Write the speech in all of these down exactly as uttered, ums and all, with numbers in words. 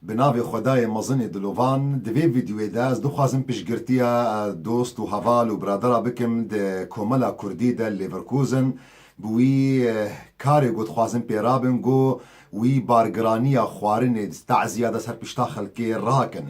Bi navê Xwedayê mezin ê dilovan, di vê vîdyoyê de ez dixwazim piştgirtiya, e, dost û heval û biradera bikim di komela kurdî de Leverkusen. Bi wî, e, karê ku dixwazin pê rabin, ku wî bargiraniya xwarinê di teziya de ser pişta xelkê rakin.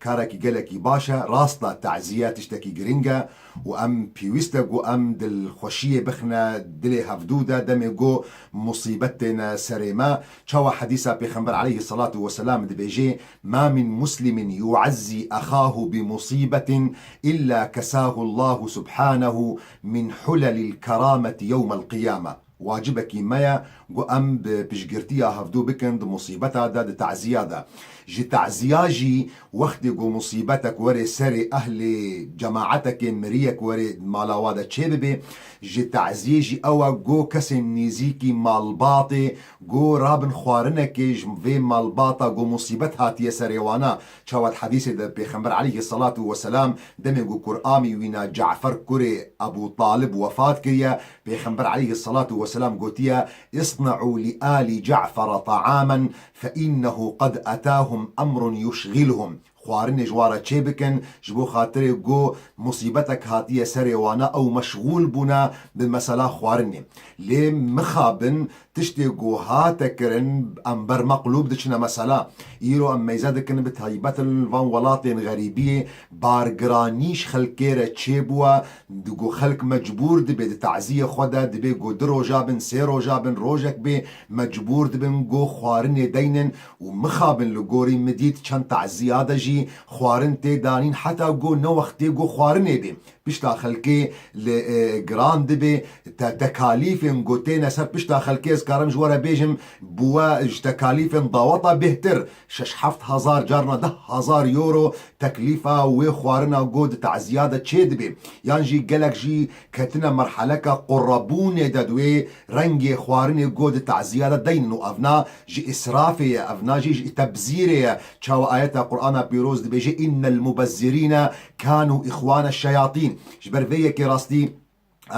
Karekî gelekî baş e, rast e, teziye tiştekî girîng e û em pêwîst e ku em dilxweşiyê bixine dilê hevdû de, demê ku musîbet têne serê me. Çawa hedîsa Pêxember aleyhisselatu vesselam dibêje: "Ma min muslimin yu'azzi ahahu bi musibetin illa kasahu Allahu subhanahu min hulelil kerameti yewmel qiyame." Wacibekî me ye ku em bi piştgirtiya hevdû bikin di musîbeta de, di teziya de. Ji teziya jî wextê ku musîbetek were serê ehlê cemaetekê, miriyek were mala wa de çêbibe, ji teziyê jî ew e ku kesên nêzîkî malbatê ku rabin xwarinekê ji vê malbata ku musîbet hatiye serê wana. Çawa di hedîsê de Pêxember aleyhisselatu vesselam demê ku kuramî wîna Cafer kurê Ebû Talib wefat kiriye, Pêxember aleyhisselatu vesselam gotiye: "Isna'u li ali Ca'fara ta'amen fe innehu qad atahum emrun yuşghiluhum." Xwarinê ji wa re çê bikin, ji bo xatirê ku musîbetek hatiye serê wana, ew meşxûl bûne bi mesela xwarinê. Lê mixabin tiştê ku hate kirin, em ber meqlûb diçine mesela. Îro em meyze dikin, bi taybet li van welatên xerîbiyê bargiranî ji xelkê re çêbûye. Di ku xelk mecbûr dibe di taziyê xwe de, dibe ku du roja bin, sê roja bin, rojek bê, mecbûr dibin ku xwarinê deynin û mixabin li gorî min dît çend taziya de jî xwarin tê danîn, heta ku ne wextê ku xwarinê bê. Pişta xelkê li, e, giran dibe, te-, tekalîfên ku têne ser pişta xelkê, ez karim ji we re bêjim, bûye ji tekalîfên daweta bêhtir, şeş heft hezar, carna deh hezar euro teklîfa wê xwarina ku di teziya de çê dibe. Yan jî gelek jî ketine merheleka qurrebûnê de, di wê rengê xwarinê ku di teziya de deynin û evna ji îsrafê ye, evna jî ji tebzîrê ye. Çawa ayeta Qur'ana pîroz dibêje: "Innel mubezzirîne kanu îxwane şeyatîn." Ji ber vê yekê rastî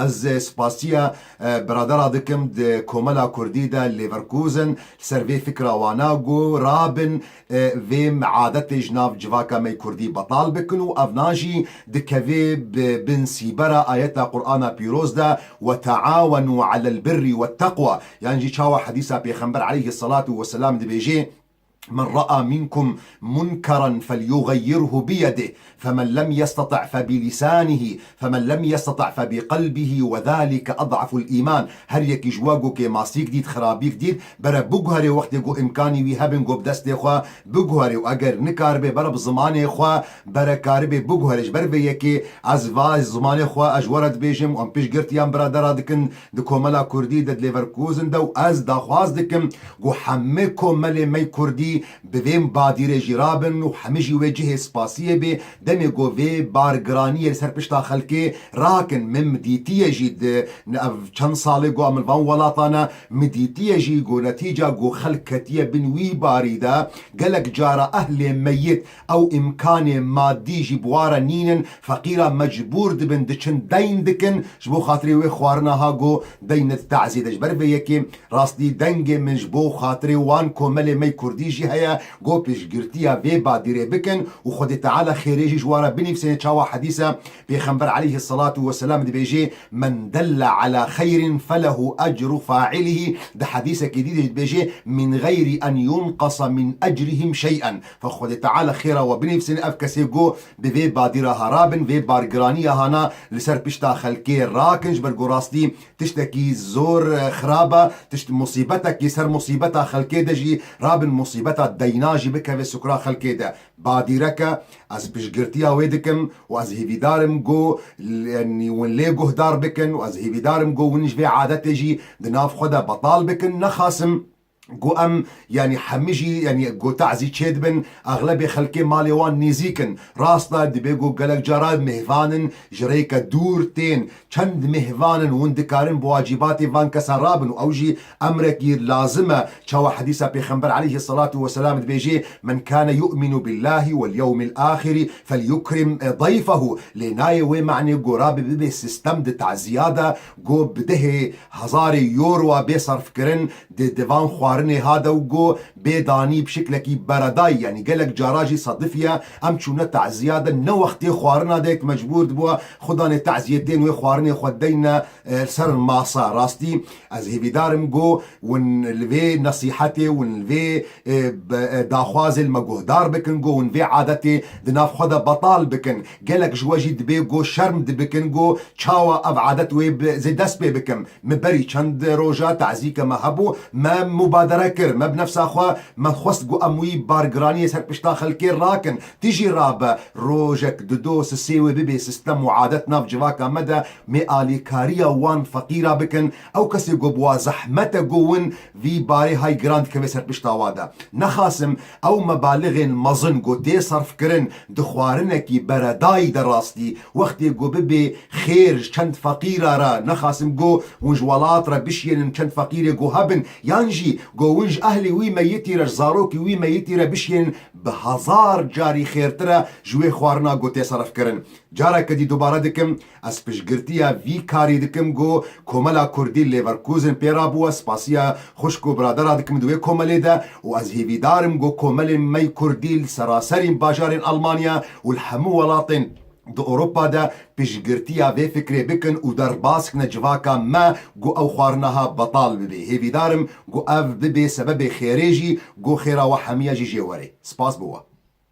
ez, e, spasiya, e, biradera dikim di komela kurdî de Leverkusen, li ser vê fikra wana ku rabin, e, vê adetê ji nav civaka me kurdî betal bikin û evna jî dikeve bi bin sîbera ayeta Qur'ana pîroz de: "Ve taawenu alel birri ve teqwa." Yan jî çawa hedîsa Pêxember aleyhisselatu vesselam dibêje: "Men ra'a minkum munkeran felyughayyirhu biyedih, femen lem yestati' febilisanihi, femen lem yestati' febiqelbihi ve zalike ad'aful îman." Her yekî ji we ku kêmasîk dît, xirabîk dît, bere biguherê wextê ku îmkanî wî hebin ku bi destê xwe biguherê û eger nikaribe bere bi zimanê xwe bere karibe biguherê. Ji ber vê yekê ez va zimanê xwe ez ji we re dibêjim û em piştgirtiyan biradera dikin di komela kurdî de di Leverkusen de û ez daxwaz dikim ku hemî komelê me kurdî bi vê badîrê jî rabin û hemî jî wê cihê spasiyê bê, demê ku vê bargiraniyê li ser pişta xelkê rakin. Min dîtiye jî di ev çend salê ku em li van welatan e, min dîtiye jî ku netîca ku xelk ketiye bin wî barî de, gelek cara ehlê meyit ew îmkanê madî jî bi wa re nînin, feqîra mecbûr dibin diçin deyn dikin, ji bo xatirê wê xwarina ha ku deyne di taziyê de. Ji ber vê yekê rastî dengê min ji bo xatirê wan komelê me kurdî jî heye, ku piştgirtiya vê badîrê bikin û Xwedê Teala xêrê jî ji wan re binivîsêne. Çawa hedîse Pêxember aleyhisselatu vesselam dibêje: "Men delle ala xeyrin felehu ecru failihi." Di hedîsekê dî de dibêje: "Min gayri en yunqasa min ecrihim şey'en." Fe Xwedê Teala xêra we binivîsêne, ev kesê ku bi vê badîra ha rabin, vê bargiraniya hana li ser pişta xelkê rakin, ji ber ku rastî tiştekî zor, e, xirab e, tişt musîbetekî ser musîbeta xelkê de jî rabin, musîbeta deyna jî bikeve sukra xelkê de. Badîreke, ez piştgirtiya wê dikim û ez hêvîdar im ku l-, yanî win lê guhdar bikin û ez hêvîdar im ku win ji vê adetê jî di nav xwe de betal bikin. Nexasim ku em, yanî hemî jî, yanî ku tazî çêdibin, exlebê xelkê malê wan nêzîk in. Rast e, dibe ku gelek cara mêhvan in, ji rêke dûr tên. Çend mêhvan in hûn dikarin bi wacîbatê van kesa rabin û ew jî emrekî lazim e. Çawa hedîsa Pêxember aleyhisselatu vesselam dibêje: "Men kane yu'minu billahi vel yewmil ahiri felyukrim dayfehu." Lê nayê wê manê ku rabe bibe sistem di taziya de, ku bi dehê hezarê euro bê serfkirin, di, di van xwa Xwarinê hade û got bê danî bi şiklekî beredayî, yanî gelek cara jî sedifiye em çûne teziya de, ne wextê xwarina de yek mecbûr dibû xwe danê teziyê tên wê xwarinê xwe deyne e, ser masa. Rastî ez hêvîdar im got hûn li vê nesîhetê, hûn li vê e, be- e, daxwazê li me guhdar bikin, got hûn vê adetê di nav xwe de betal bikin. Gelek ji we jî dibê got şerm dibikin, got çawa ev adet wê bi- zê dest pê bikim. Min berî çend roja tazîke me hebû, me mubadere kir, me bi nefsa xwe me xwest got em wî bargiraniyê ser pişta xelkê rakin. Tijî rabe rojek dido sisê wê bibe sistem û adet nav civaka me de, mê alîkariya wan feqîra bikin. Ew kesê got bi wa zehmet e got win vî barê hay giran dikeve ser pişta wa de. Nexasim ew mebalixên mezin got tê serf kirin di xwarinekî beredayî de rastî wextê got bibê xêr ji çend feqîra re, nexasim got hûn ji welat re bişiyênin çend feqîrê got hebin, yan jî got hûn ji ehlê wî meyitî re, ji zarokî wî meyitî re bişiyênin bi hezar carî xêrtir e ji wê xwarina got tê serf kirin. Careke dî dubare dikim, ez piştgirtiya vî karî dikim got komela Kurdî li Leverkusen pê rabûwe, spasiya xwişk û biradera dikim di wê komelê de û ez hêvîdar im got komelên me yê Kurdî li seraserî bajarên Almanya û li hemû welatên di Ewropa de piştgirtiya vê fikrê bikin û derbas kine civaka me got ew xwarina ha betal bibe. Hêvîdar im got ev bibe sebebê xêrê jî, got xêra we hemiya jî jê were. Spas bo we.